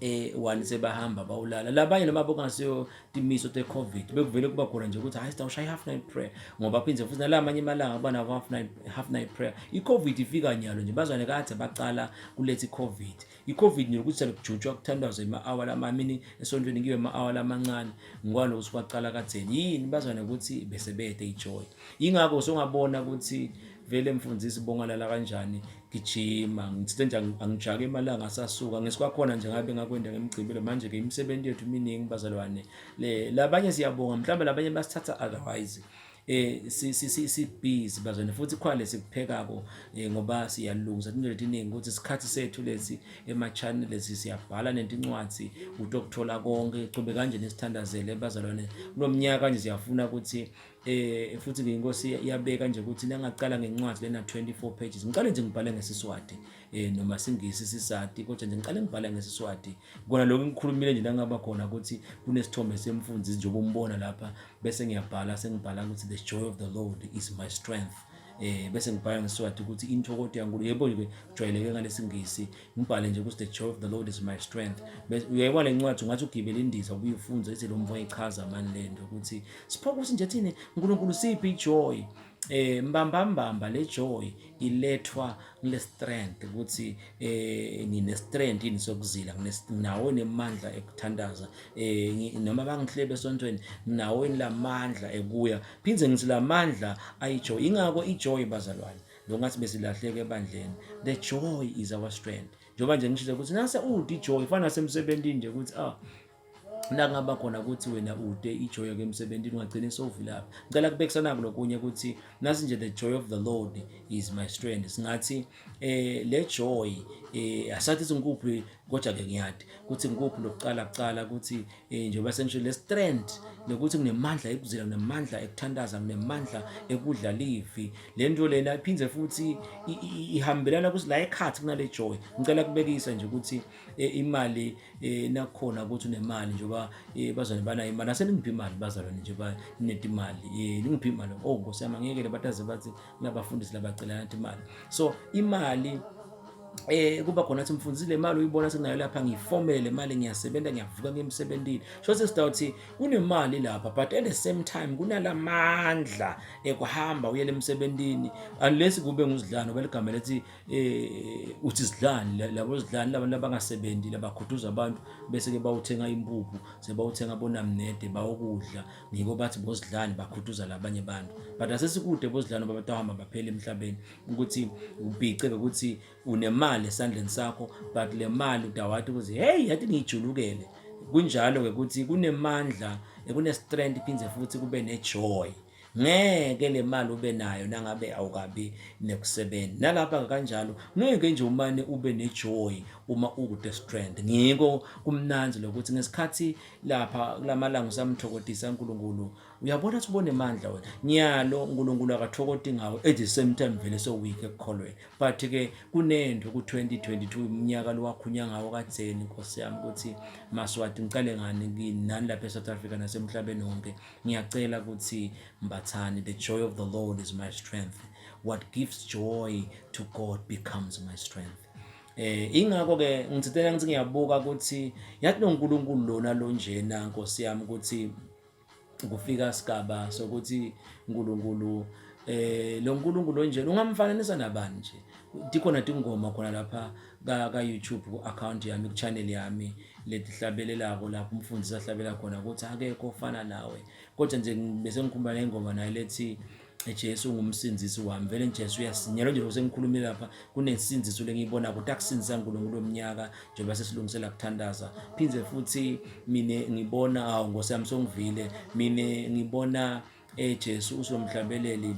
eh one sebahamba bawulala labanye noma bokungasiyo timiso te covid bekuvele kuba khona nje ukuthi hayi sitawushaya half night prayer ngoba phinde futhi nalamanye amalanga kuba nabo half night half night prayer i covid ifika nyalo nje bazwane kade baqala kuletha i covid i covid nje ukuthi selokujutshwa kuthandazwe ema hour lamamini esontweni kuyiwe ema hour lamancane ngkwalo ukuthi kwaqala kadzeni yini bazwane ukuthi bese bete ijoy ingakho songabona ukuthi vele mfundisi bongalala kanjani gijima ngithe nje angijake emalanga asasuka ngesikwakhona nje ngabe ngakwenda ngemgcibelo manje ke imisebenzi yethu miningi bazalwane le labanye siyabonga mhlawumbe labanye basithatha otherwise eh si si si si busy bazalwane futhi khona lesikuphekako eh, ngoba siyalungisa into letiningi ukuthi isikhathi sethu lesi ema channel lesi siyabhala nentincwadi utokuthola konke cube kanje nesithandazele bazalwane kulomnyaka nje siyafuna ukuthi eh futhi ke inkosi iyabeka nje ukuthi nangaqala ngencwadi lena 24 pages ngiqale nje ngibhale ngesiswati eh noma singisi sisati kodwa nje ngiqale ngibhale ngesiswati kona lokho ngikhulumile nje nangaba khona ukuthi kunesithombe semfundisi njengoba umbona lapha bese ngiyabhala sengibhala ukuthi the joy of the Lord is my strength eh bese ngibhala ngesiswati ukuthi inthokodo yankulu yebo nje kujwayeleke ngalesingisi ngibhale nje ukuthi the joy of the Lord is my strength bese uyayibona lencwadi ungathi ugibele indiza ubuyifunza ithi lo mfo ichaza mani lento ukuthi siphokusi nje thina uNkulunkulu siphi ijoy eh mbamba mbamba le joy ilethwa ngile strength ukuthi eh ngine strength yini sokuzila nginawo nemandla ekuthandaza eh noma bangihlebe esontweni nginawo lamandla ekuya phinde ngithi lamandla ayijoy ingakho ijoy bazalwane lo ngathi besilahleke ebandleni the joy is our strength njengoba nje ngishilo ukuthi nase ude ijoy fana nasemsebenzini nje ukuthi ah nakungaba khona ukuthi wena ude ijoy ke emsebenzini ungagcina sowuvilapha ngicela kubekisana kulokunye ukuthi nasi nje the joy of the Lord is my strength singathi eh le joy eh asathi sinkuphi kodwa ke ngiyadi ukuthi ngikuphi lokuqala kuqala ukuthi eh njengoba sengisho le strength lokuthi nginemandla ekuzila nginemandla ekuthandaza nginemandla ekudla livi lento lena iphinde futhi ihambelana ukuthi la ekhathi kunale joy ngicela kubekisa nje ukuthi eh, imali eh, nakhona ukuthi unemali njengoba eh, bazalwane banayo imali aseningiphi imali bazalwane nje banetimali eh, ningiphi imali oh nkosi yami angiyekele bataze bathi kunabafundisi labacelana imali so imali eh kuba khona athi mfundisi le mali uyibona sekunayo lapha ngiyifomele le mali ngiyasebenza ngiyavuka ngiyemsebenzini sho sesitawuthi kunemali lapha but at the same time kunalamandla ekuhamba uyele emsebenzini unless kube nguzidlano beligama lethi eh uthi sidlani labo sidlani labantu abangasebenzi labakhuthuza abantu bese ke bawuthenga impuphu sebawuthenga bonamnede bawukudla ngiko bathi bozidlani bakhuthuza labanye abantu but asesikude bozidlani babatahamba baphela emhlabeni ukuthi ubhice ukuthi unemali esandleni sakho but le mali udawati ukuthi hey yathi ngijulukele kunjalo ke ukuthi kunemandla kune strength iphinde futhi kube nejoy ngeke le mali ube nayo nangabe awukabi nekusebenza nalapha kanjalo ngeke nje umane ube nejoy uma ukude strength ngiko kumnanzi lokuthi ngesikhathi lapha kulamalanga usamthokodisa uNkulunkulu Uyabona ukuthi ubone mandla wena. Nyalo uNkulunkulu akathokoti ngawe at the same time vele so weak ekukholweni. But ke kunento ku-2022 umnyaka lowakhunya ngawo kadzeni Nkosi yami ukuthi Maswati ngicale ngani kini nani lapha eSouth Africa nasemhlabeni wonke. Ngiyacela ukuthi mbathani the joy of the Lord is my strength. What gives joy to God becomes my strength. Eh ingakho ke ngithithela ngithi ngiyabuka ukuthi yathi noNkulunkulu lona lonjena Nkosi yami ukuthi kufika sigaba sokuthi uNkulunkulu eh lo nkulunkulu onjena ungamfananisa nabani nje tikhona tingoma khona lapha ka ka YouTube ku account yami ku channel yami letihlabelelako lapho umfundisi ahlabela khona ukuthi akekho ofana nawe kodwa nje bese ngikhuluma nengoma naye lethi Jesu ungumsindzisi wami vele Jesu uyasinyela nje sengikhulumile lapha kunesindziso lengiyibona ukuthi akusindisa uNkulunkulu weminyaka njengoba sesilungisela kuthandaza phindze futhi mina ngibona awu Nkosi yami songivile mina ngibona eh Jesu usomhlabeleli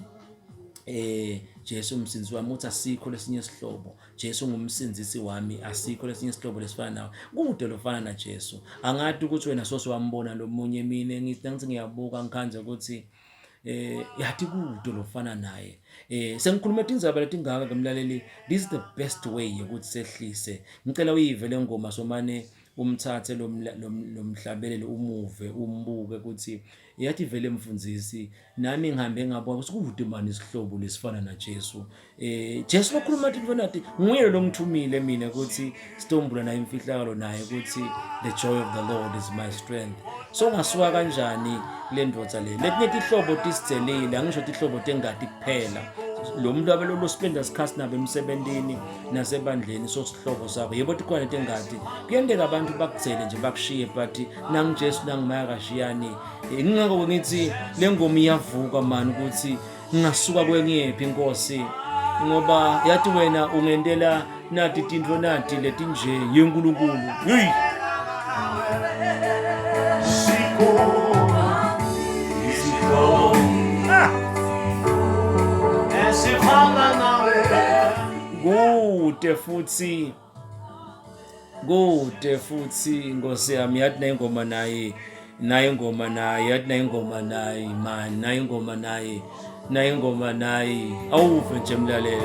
eh Jesu umsindisi wami uthi asikho lesinye isihlobo Jesu ngumsindisi wami asikho lesinye isihlobo lesifana nawe kude lofana na Jesu angati ukuthi wena sose wambona lomunye mina ngithi ngithi ngiyabuka ngikhanze ukuthi eh yathi kude lofana naye eh sengikhuluma tindzaba letingaka ke mlaleli this is the best way yokuthi sehlise ngicela uyive le ngoma somane umthathe lo mhlabeleli umuve umbuke ukuthi yathi vele mfundisi nami ngihambe ngabona ukuthi kude mani isihlobo lesifana na Jesu eh Jesu lokhuluma athi mfana nguye lo ngithumile mina ukuthi sitombula naye imfihlakalo naye ukuthi the joy of the Lord is my strength so ngasuka kanjani le ndoda le letinye tihlobo tisidzelile angisho tihlobo tengati kuphela lo muntu abelo lo spenda isikhathi nabo emsebentini nasebandleni so sihlobo sakho yebo tikhona tengati kuyenteka abantu bakudzele nje bakushiye but nangiJesu nangimaya kashiyani ingakho ngithi le ngoma iyavuka mani ukuthi ngingasuka kwengiyephi inkosi ngoba yathi wena ungentela nati tintfo nati letinje yenkulunkulu yeyi kude futhi kude futhi nkosi yami yathi nayingoma naye naye ingoma naye yathi naye ingoma naye man naye ingoma naye naye ingoma naye awuve nje mlaleli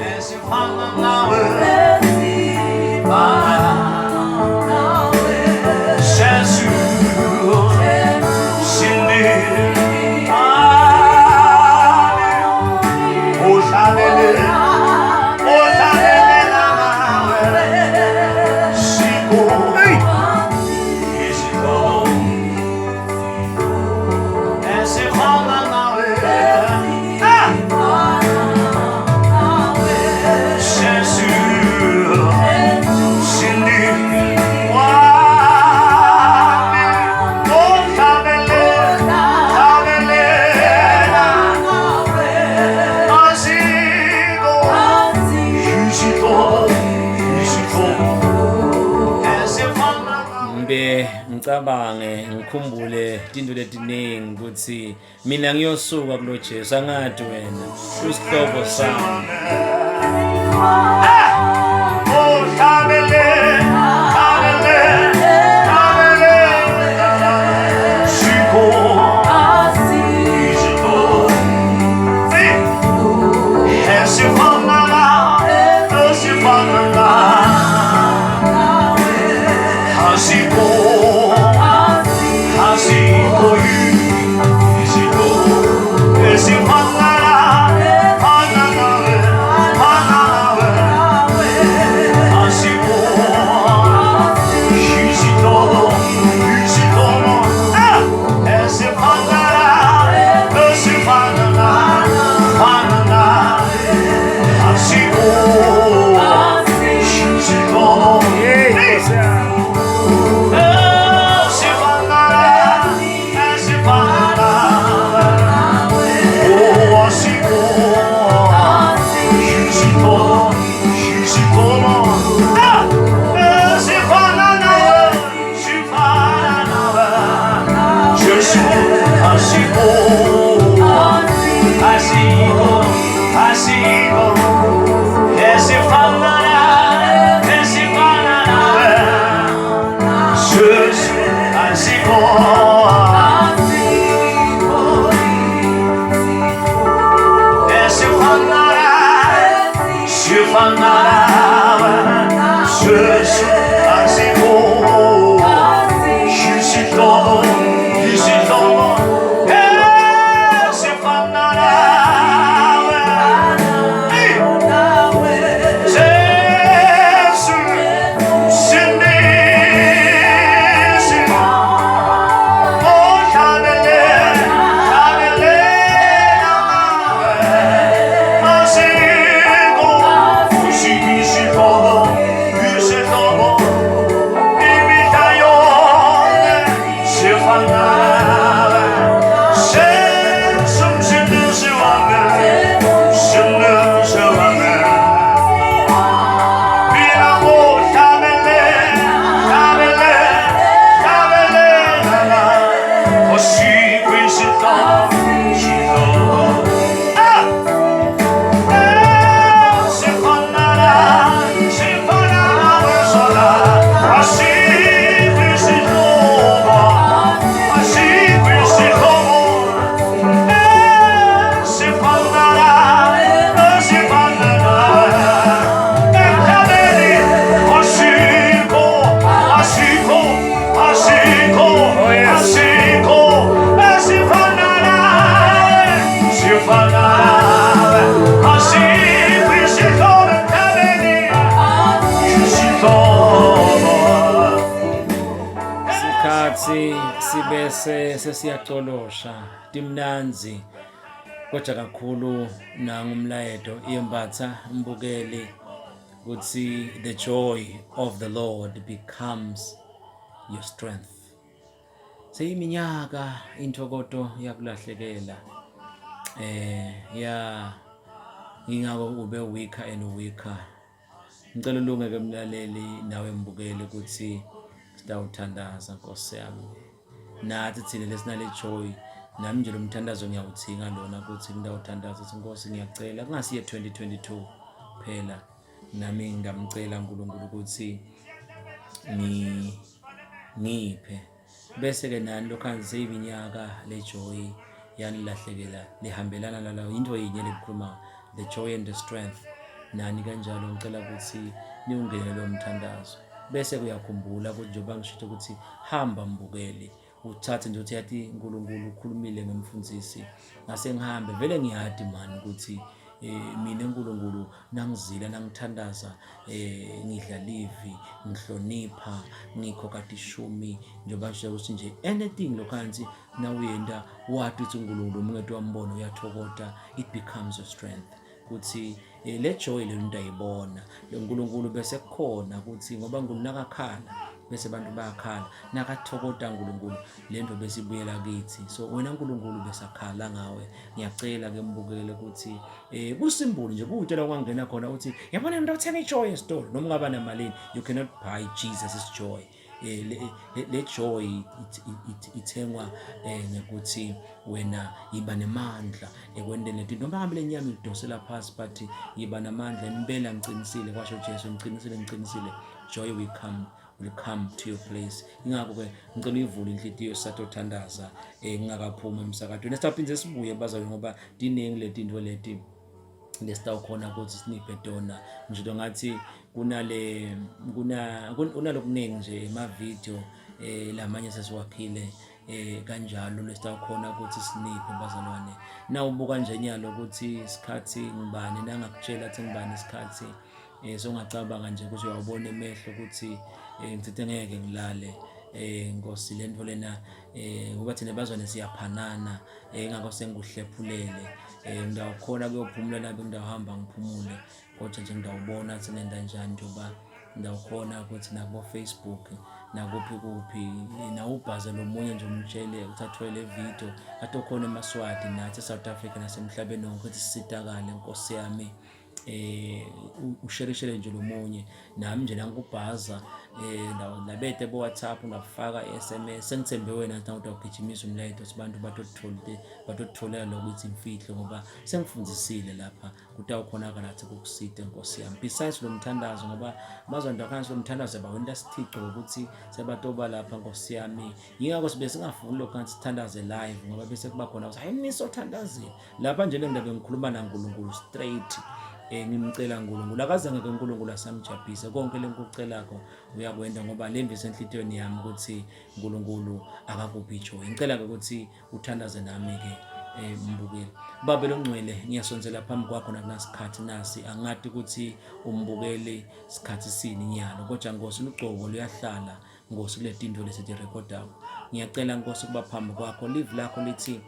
Ngibe ngicabange ngikhumbule tinto letiningi ukuthi mina ngiyosuka kulo Jesu angathi wena usihlobo sami. Sikhathi sibese sesiyacolosha timnandzi kodwa kakhulu nangumlayeto iyembatha mbukeli ukuthi the joy of the Lord becomes your strength. Seyiminyaka intokoto yakulahlekela eh ya ngingako ube weaker and weaker. Ngicela ulunge ke mlaleli nawe mbukeli ukuthi sitawuthandaza Nkosi yami. Nathi thina lesinale joy nami nje lo mthandazo ngiyawuthinga lona ukuthi ngitawuthandaza ukuthi Nkosi ngiyacela kungasiye 2022 phela nami ngamcela uNkulunkulu ukuthi ngi ngiphe bese ke nani lokhu seyiminyaka le joy yanilahlekela lihambelana nalawo into yinye lekukhuluma the joy and the strength nani kanjalo ngicela ukuthi niwungene lo mthandazo bese kuyakhumbula ukuthi njengoba ngishito ukuthi hamba mbukeli uthathe nje uthi yathi uNkulunkulu ukhulumile ngemfundisi ngase ngihambe vele ngiyadi mani ukuthi eh mina uNkulunkulu nangizila nangithandaza eh ngidla livi ngihlonipha ngikhokha tishumi njengoba ngisho ukuthi nje anything lokhansi nawuyenta wati ukuthi uNkulunkulu umuntu wambona uyathokota it becomes your strength ukuthi eh, le joy le nto ayibona lo nkulunkulu bese kukhona ukuthi ngoba uNkulunkulu nakakhala bese abantu bayakhala nakathokota uNkulunkulu le nto bese ibuyela kithi so wena uNkulunkulu besakhala ngawe ngiyacela ke mbukele ukuthi eh kusimbulu nje kuwutshela ongangena khona uthi yabona into othenga ijoy esitolo noma ungaba namalini you cannot buy Jesus' joy eh, le, le joy ithengwa eh, ngekuthi wena yiba nemandla ekwenteni leti noma ngabe lenyama ikudosela phasi but yiba namandla impela ngicinisile kwasho Jesu ngicinisile ngicinisile joy will come will come to your place ingakho ke ngicela uyivule inhlitiyo sisatothandaza eh ngingakaphumi emsakadweni esitaphinde sibuye bazalwane ngoba diningi letinto leti lesitawukhona ukuthi siniphe tona ngisho ngathi kunale kuna kunalokuningi nje ema-video eh lamanye sesiwakhile eh kanjalo lesitawukhona ukuthi siniphe bazalwane nawubuka nje nyalo ukuthi isikhathi ngibani nangakutshela ukuthi ngibani isikhathi eh songacabanga nje ukuthi uyawubona emehlo ukuthi eh, ngithethe ngeke ngilale eh Nkosi lento lena eh ngoba thina bazwane siyaphanana eh ngakho sengikuhlephulele eh ngidawukhona kuyophumula lapho ngidawuhamba ngiphumule kodwa nje ngidawubona ukuthi ngenda njani njengoba ngidawukhona ukuthi nakubo Facebook nakuphi kuphi nawubhaze lo munye nje umtshele ukuthi athole le video atokhona emaswati nathi eSouth Africa nasemhlabeni wonke ukuthi sisitakale nkosi yami eh ushereshele nje lomunye nami nje nangikubhaza eh labete bo WhatsApp ngafaka iSMS sengithembe wena ukuthi utawugijimisa umlayeto ukuthi abantu batothola batotholela lokuthi imfihlo ngoba sengifundisile lapha kutawukhonakala athi kukusite nkosi yami besides lo mthandazo ngoba bazonto akhansi lo mthandazo bawenta sithico ukuthi sebatoba lapha nkosi yami yingakho sibe singafuni lokho kanti sithandaze live ngoba bese kuba khona ukuthi hayi nisothandazile lapha nje le ndaba ngikhuluma naNkulunkulu straight eh ngimcela uNkulunkulu akazange ke uNkulunkulu asamjabhise konke lengikucelako uyakwenda ngoba lemvi senhlitiyweni yami ukuthi uNkulunkulu akakuphi ijoy ngicela ke ukuthi uthandaze nami ke eh mbukeli babe longcwele ngiyasondzela phambi kwakho nakunasikhathi nasi angati ukuthi umbukeli sikhathi sini nyalo kodwa Nkosi lugcobo luyahlala Nkosi kuletinto lesitirekhodako ngiyacela Nkosi kuba phambi kwakho live lakho lithi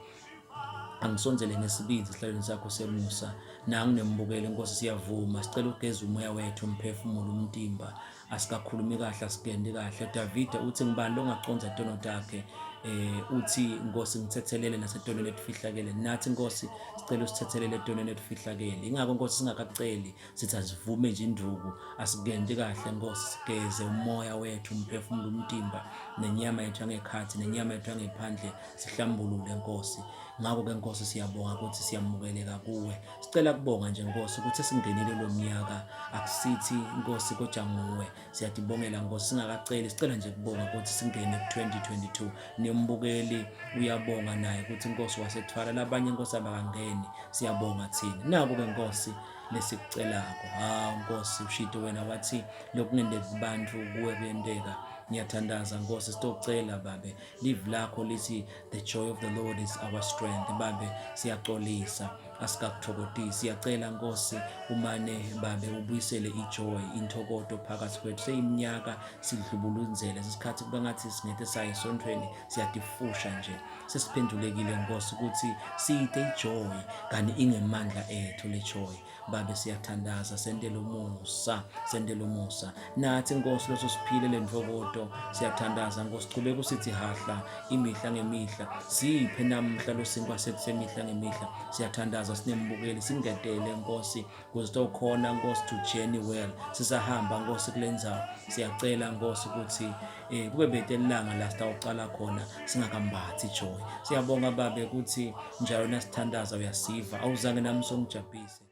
angisondzele ngesibindi esihlalweni sakho semusa nangu nembukeli Nkosi siyavuma sicela ugeze umoya wethu umphefumulo umtimba asikakhulumi kahle asikendi kahle Davide uthi ngibani longaconza tono takhe eh uthi Nkosi ngithethelele nasetonweni etifihlakele nathi Nkosi sicela usithethelele etonweni etifihlakele ingakho Nkosi singakaceli sithi asivume nje induku asikendi kahle Nkosi sigeze umoya wethu umphefumulo umtimba nenyama yethu yangekhathi nenyama yethu yangephandle sihlambulule Nkosi ngakho ke Nkosi siyabonga ukuthi siyamukeleka kuwe sicela kubonga nje Nkosi ukuthi singenile lo mnyaka akusithi Nkosi kodwa nguwe siyadibongela Nkosi singakaceli sicela nje kubonga ukuthi singene ku-2022 nembukeli uyabonga naye ukuthi Nkosi wasethwala labanye Nkosi abakangeni siyabonga thina naku ke Nkosi lesikucelako hawu Nkosi ushito wena wathi lokungenteki kubantu kuwe kuyenteka ngiyathandaza Nkosi sitocela babe Live lakho lithi the joy of the Lord is our strength. Babe siyaxolisa asikakuthokodisi. Siyacela Nkosi umane babe ubuyisele ijoy inthokodo phakathi kwethu. Seyiminyaka sidlubulunzele isikhathi kuba ngathi singete saye esontweni siyadifusha nje. Sesiphendulekile Nkosi ukuthi siyite ijoy kanti ingemandla ethu le joy. Babe siyathandaza sentele umusa sentele umusa nathi Nkosi loso siphile lentokoto siyathandaza Nkosi chubeka usithi hahla imihla ngemihla siphe namhla losinkwa sethu semihla ngemihla siyathandaza sinembukeli singetele Nkosi kuze tokhona Nkosi to journey well sisahamba Nkosi kulendzawo siyacela Nkosi ukuthi eh kube bete ilanga la sitawucala khona singakambathi joy siyabonga babe ukuthi njalo nasithandaza uyasiva awuzange nami songijabhise.